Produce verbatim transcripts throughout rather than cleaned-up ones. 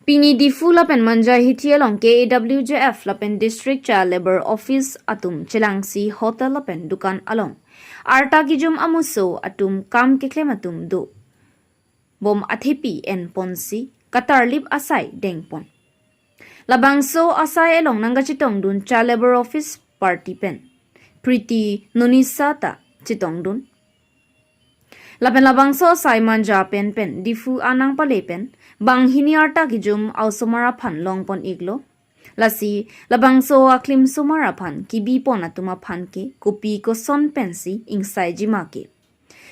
Pini Diphu lapen Manja hithi along K A W J F lapen District Child Labour Office atum chelangsi hotel lapen dukan along arta kejum amuso atum kam keklem atum dobom athepi enponsi katarlip asai dengpon. Labangso asai along nangkachetongdun Child Labour Office party pen Priti Nunisa ta chetongdun. Lapen labangso asai Manja pen pen Diphu anang pale pen banghini arta kejum a-osomar aphan longpon iklo. Lasi labangso aklimsomar aphan kebipon atum aphan ke kopi koson pensi ingsaijima ke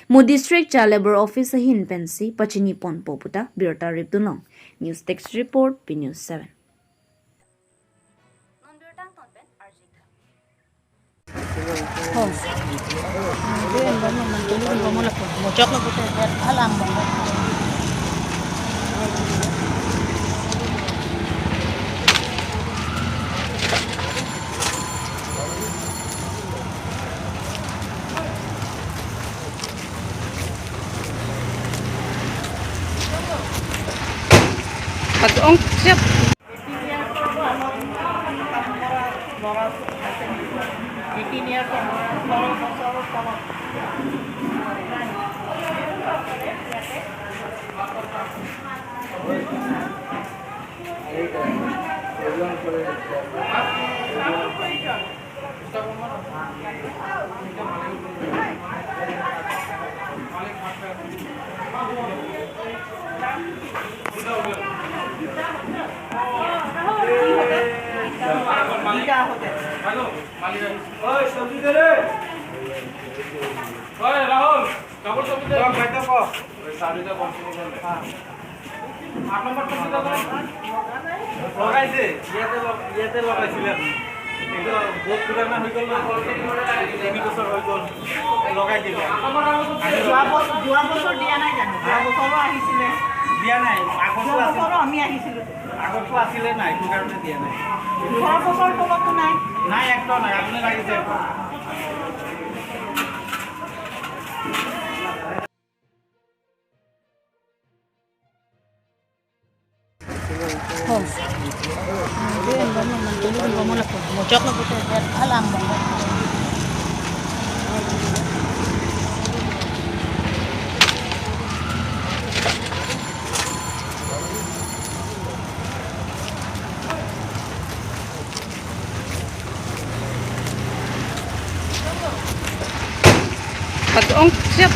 mo District Child Labour Office ahin pensi pachiniponpo puta birta ripdunlong. News Desk Report, P News seven. Pag-ong siap. লগাইছে, ইয়াতে লগ-, ইয়াতে লগাইছিলে। এইটো বহুত পুৰণা হৈ গ'ল না, তিনি বছৰ হৈ গ'ল, লগাই দিব। যোৱা বছ-, যোৱা বছৰ দিয়া নাই জানো? যোৱা বছৰো আহিছিলে। দিয়া নাই, আগতো যোৱা আছিল। বছৰো আমি আহিছিলো। আগতো আছিলে নাই, এইটো কাৰণে দিয়া নাই। যোৱা বছৰ তলতো নাই। নাই, একদম নাই, আপুনি লাগিছে। Pag-ong siap.